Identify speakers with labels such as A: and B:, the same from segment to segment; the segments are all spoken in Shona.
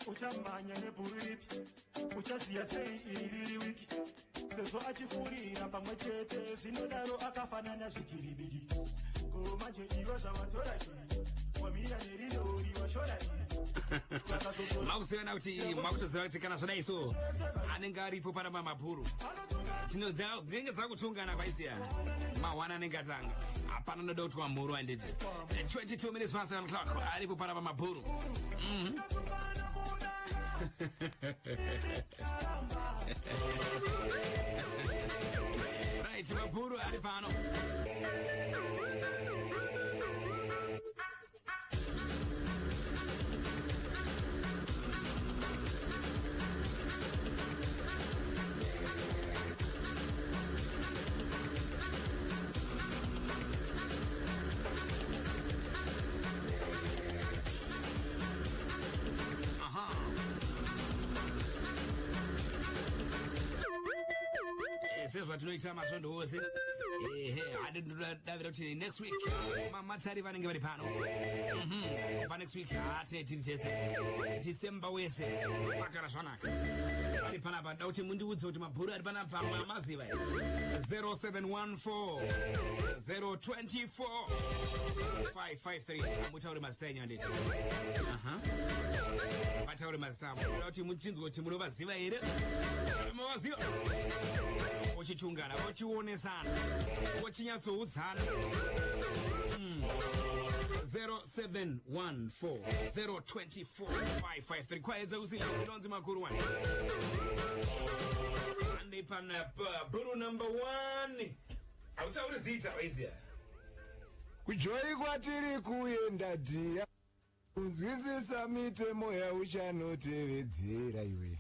A: Uchamhanya nebhuru ripi? Uchaziya sei iri riri wiki sezvo achifurira pamwe chete? Zvinodaro akafanana zvikiribidi. Ko manje iwe zvavatora iri, wamira nerirori, washora iri.
B: Makuziva kuti, makutoziva kuti kana zvadai so, anenge aripo pana mamabhuru dzinenge dzakutungana kwaisiya mahwana anenge atanga. Hapana noda kuti wamhuru handiti? 22 minutes past 7 o'clock, aripo pana pamabhuru.
A: Tungana mudanga aramba.
B: Right, mabhuru ari pano. Aha. Sezvatinoita masvondo ose, ehe, handinodavira kuti next week mamatari vanenge vari pano. Pa next week hatine tiri tese December wese pakara zvanaka vari panapa. Da kuti mundiudze kuti mabhuru ari panapa mamaziva here? 0714 024 553. Mutaure mazita enyu handiti? Aha, vataure mazita avo. Ndoda kuti muchinzwa kuti munovaziva here. Mavaziva, vochitungana, vochionesana, vochinyatsoudzana. 0714 024 553. Kwaedza kusina inonzi makuru 1 ande panapa bhuru number 1. Hautauri zita, waiziya.
C: Kujoyi kwatiri kuenda dhiya, kunzwisisa mitemo yauchanotevedzera iwe.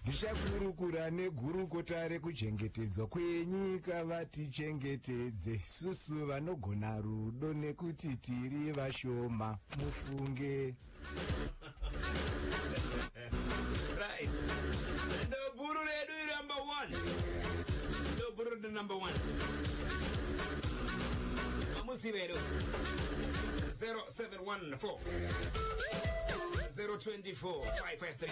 C: Ndichakurukura negurukota rekuchengetedzwa kwenyika, vatichengetedze susu vanogona rudo nekuti tiri vashoma, mufunge.
B: Right, ndo bhuru redu number 1, ndo bhuru redu number 1. Mamuziva here? 0714 024 553.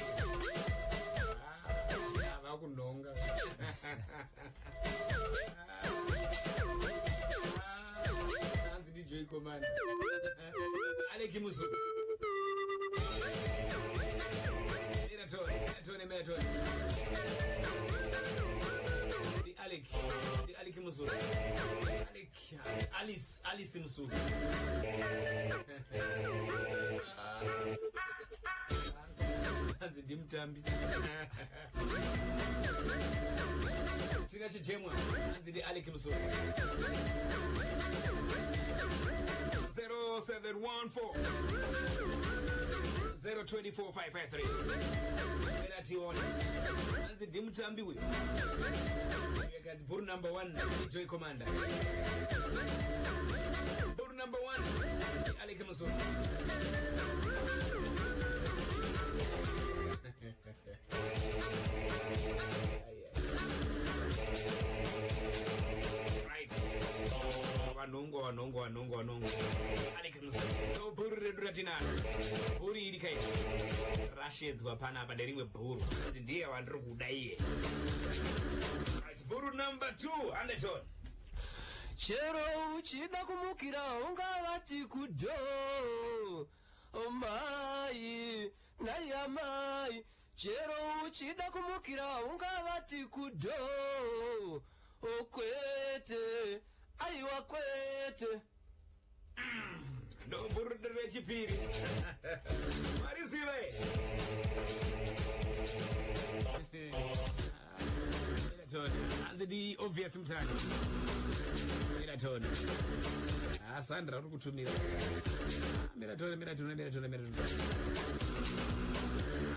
B: Ah, vakunhonga. Hanzi ndiJoy Commander, Aleki Muzuku. Miraton, Miraton, Miraton. Ndi Alec, ndi Alec Muzuku. Alec, Alice, Alice Muzuku. Hanzi ndimutambi. Tina Chijemwa, hanzi ndi Alec Muzuku. 0714 024553. Tione, hanzi ndimutambi uyo. Kanzi bhuru number 1 Joy Commander, bhuru number 1 Alec Muzuku. Right, vanhongwa, vanhongwa, vanhongwa, vanhongwa. Alec Muzuku, bhuru redu ratinaro, bhuru iri kai rashedzwa panapa nerimwe bhuru, hanzi ndiye wandiri kuda iye. Right, bhuru number 2, Anderton.
D: Chero uchida kumukira ungavati kudho mai nayamai. Chero uchida kumukira ungavati kudho, kwete, aiwa, kwete.
B: Ndo bhuru rechipiri, mariziva. Miraton, hanzi ndi Obvious Mutani. Miraton, ah, Sandra uri kutumira. Miraton, Miraton, Miraton, Miraton.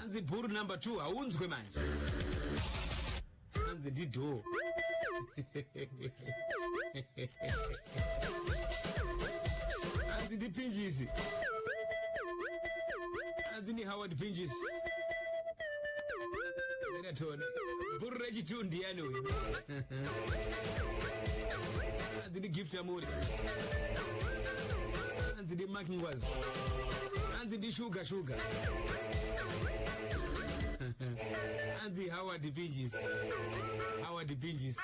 B: Hanzi bhuru number 2 haunzwe manje, hanzi ndidho. Hanzi ndipinjisi, hanzi ni Howard Pinjisi. Zvakanaka tone. Bhuru rechitu ndiyani uyu? Hanzi ndi Gift Amuli. Hanzi ndi Mark Ngwazi. Hanzi ndi Sugar Sugar. Hanzi Howard Pinjis. Howard Pinjis.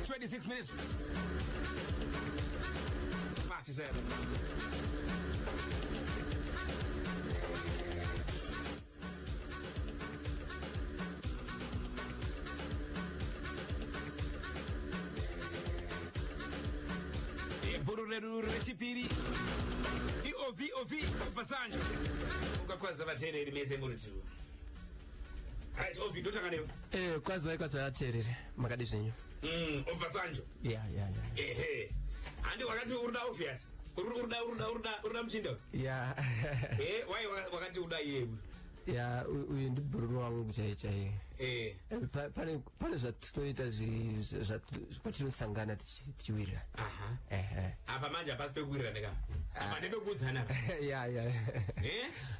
B: 7:26. Bhuru redu rechipiri iov ov Obasanjo. Ukakwaza vateereri mese muri two. Right, Ovi, ndotanga newe.
D: Kwazivai, kwazivai vateereri, makadi zvenyu?
B: Obasanjo.
D: Ya ya ya.
B: Ehe, handi wakati urida obvious, urida urida urida urida muchinda.
D: Ya.
B: Wai wakati uda iyewe?
D: Ya, uyu ndibhururu wangu chai chai. Pane zvatinoita zviri patinosangana tichiwirirana. Ehe.
B: Apa manje hapasi pekuwirirana ka apa, ndepekuudzana.
D: Ya ya.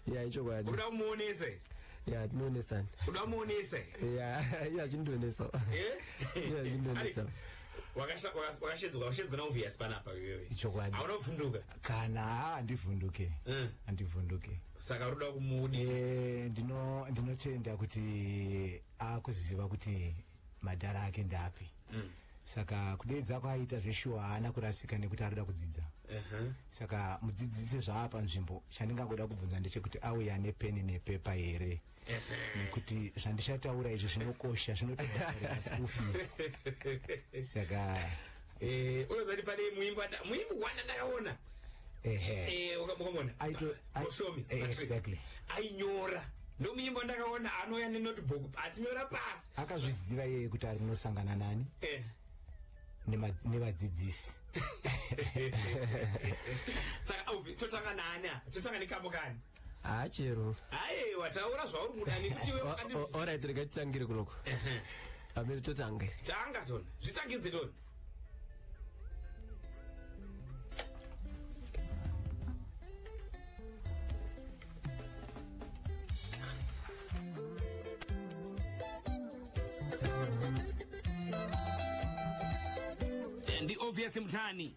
D: Ya, ichokwadi.
B: Uda kumuonese.
D: Ya, tinoonesana.
B: Uda kumuonese.
D: Ya ya, chindionesa. Ya, chindionesa.
B: Wakashedzwa naobvious panapa iwewe.
C: Ichokwadi.
B: Hauna kuvhunduka?
C: Kana, handivhunduke. Handivhunduke.
B: Saka unoda kumudi?
C: Ndinotenda kuti akuziva kuti madhara ake ndapi. Saka kudeedza kwaaita zveshuwa haana kurasika nekuti arikuda kudzidza. Saka mudzidzise zvaapa nzvimbo. Chandingangoda kubvunza ndechekuti auya nepeni nepepa here, nekuti zvandichataura izvi zvinokosha, zvinotobhadharira school fees, saka
B: Unozati pane muimbi wana ndakaona.
C: Ehe.
B: Ukamona Goshomi.
C: Exactly.
B: Ainyora, ndomuimbi wandakaona anouya nenotebook achinyora pasi.
C: Akazviziva iyeye kuti ari kunosangana nani. Nevadzidzisi.
B: Saka auvi, totanga nani apa? Totanga nekambo kani?
D: Ha, chero.
B: Aiwa, taura zvauri kuda nekuti iwe wakati.
D: Alright, rega titangire kunoko pamene totange.
B: Tanga tona, zvitangidze tona. Ndi Obvious Mutani,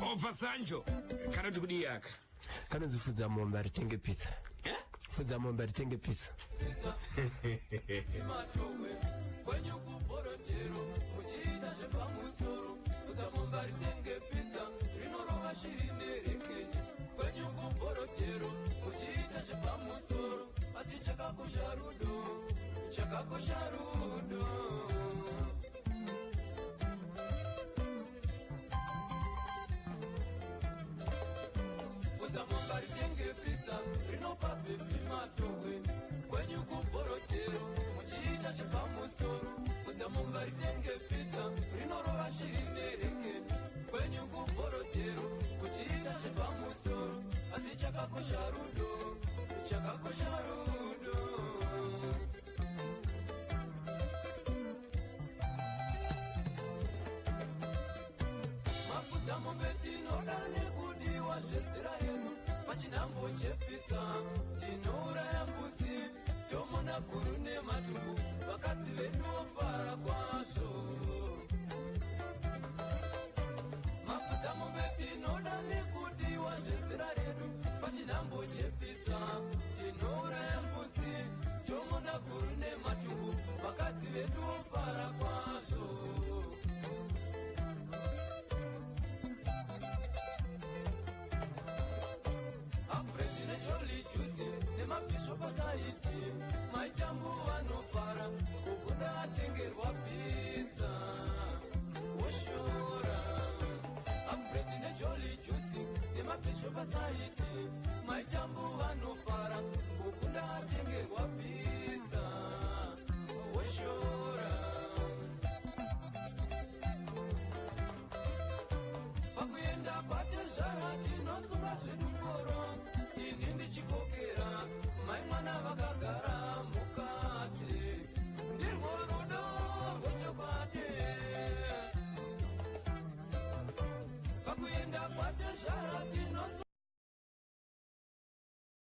B: Obasanjo, kana kuti kudii aka?
D: Kanonzi "Fudza Mombe Haritenge Pizza".
B: Eh?
D: "Fudza Mombe Haritenge Pizza".
E: Matokwe kwenyu kuborotero muchiita zvepamusoro, fudza mombe ritenge pizza, rinorova shiri nerekeni. Kwenyu kuborotero muchiita zvepamusoro, asi chakakosha rudo, chakakosha rudo. Fudza mombe ritenge pizza, rinopa bhebhi matokwe. Kwenyu kuborotero muchiita zvepamusoro, fudza mombe ritenge pizza, rinorova shiri nerekeni. Kwenyu kuborotero muchiita zvepamusoro, asi chakakosha rudo, chakakosha rudo. Mafudza mombe tinoda nekudiwa zvezera redu, pachinhambo chepizza tinouraya mbudzi, tomona guru nematumbu, vakadzi vedu vofara kwazvo. Mafudza mombe tinoda nekudiwa zvezera redu, pachinhambo chepizza tinouraya mbudzi, tomona guru nematumbu, vakadzi vedu vofara kwazvo.